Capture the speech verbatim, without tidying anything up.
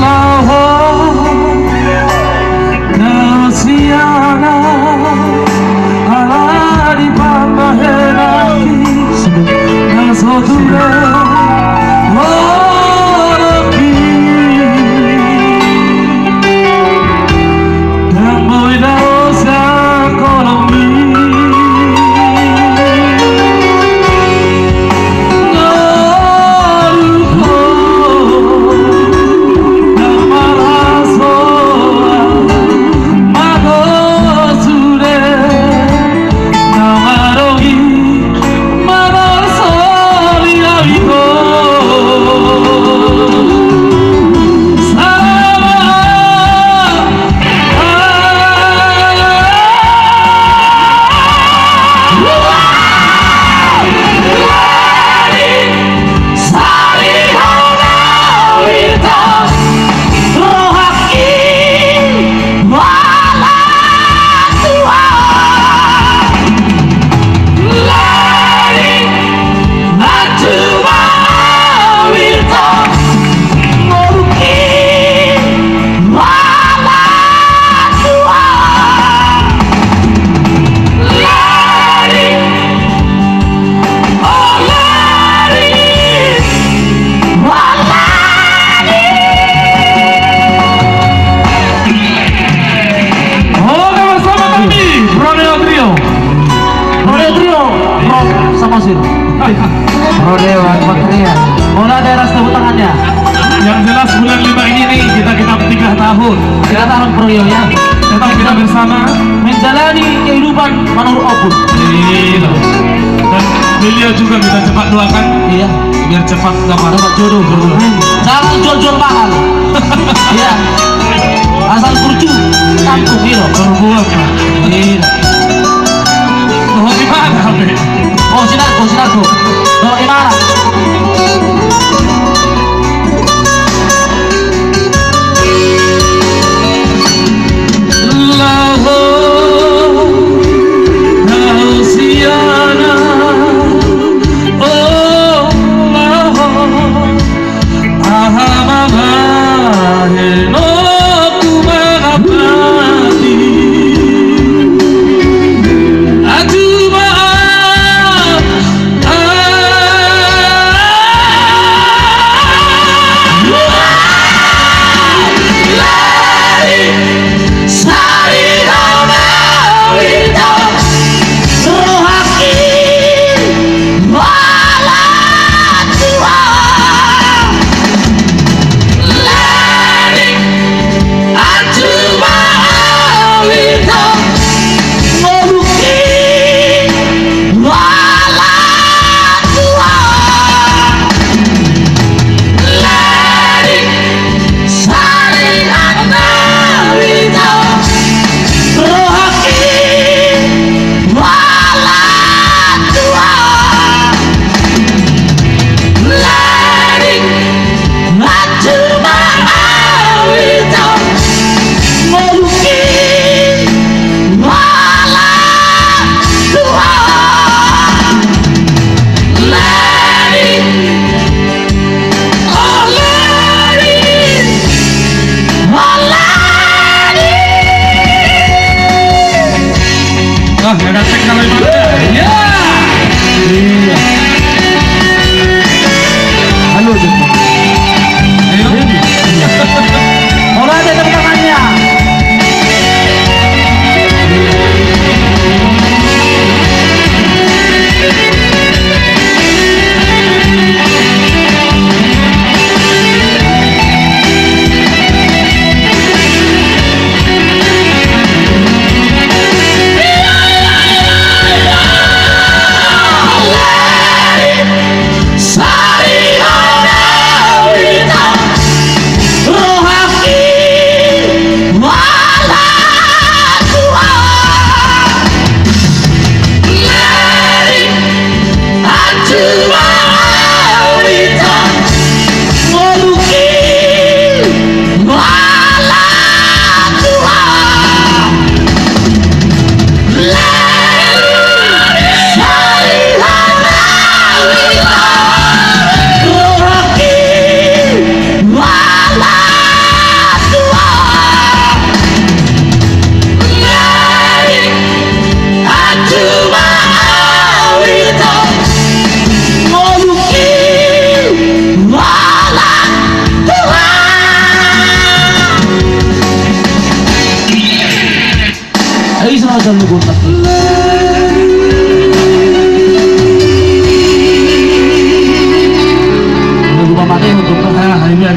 Laho na siana ala ni pambahenan na so ture. Oke, bersama kami, Pro Dewa Trio. Pro Dewa Trio, Pro Samosir. Pro Dewa, Pro Trio. Mana daerah tepuk tangannya? Yang jelas bulan lima ini kita genap tiga tahun. Tiga tahun, Pro Dewa, ya. Tetap kita bersama. Menjalani kehidupan menurut opus. Iya. Dan beliau juga kita cepat doakan. Iya. Biar cepat dapat. Dapat jodoh, jodoh. Jangan jual-jual mahal. Iya. Asal burju, tampung, gitu. Berbuat, Pak. Iya. Oh, gimana, Pak? Oh, sinar, oh, sinar, oh. Oh, gimana? Lalu botak.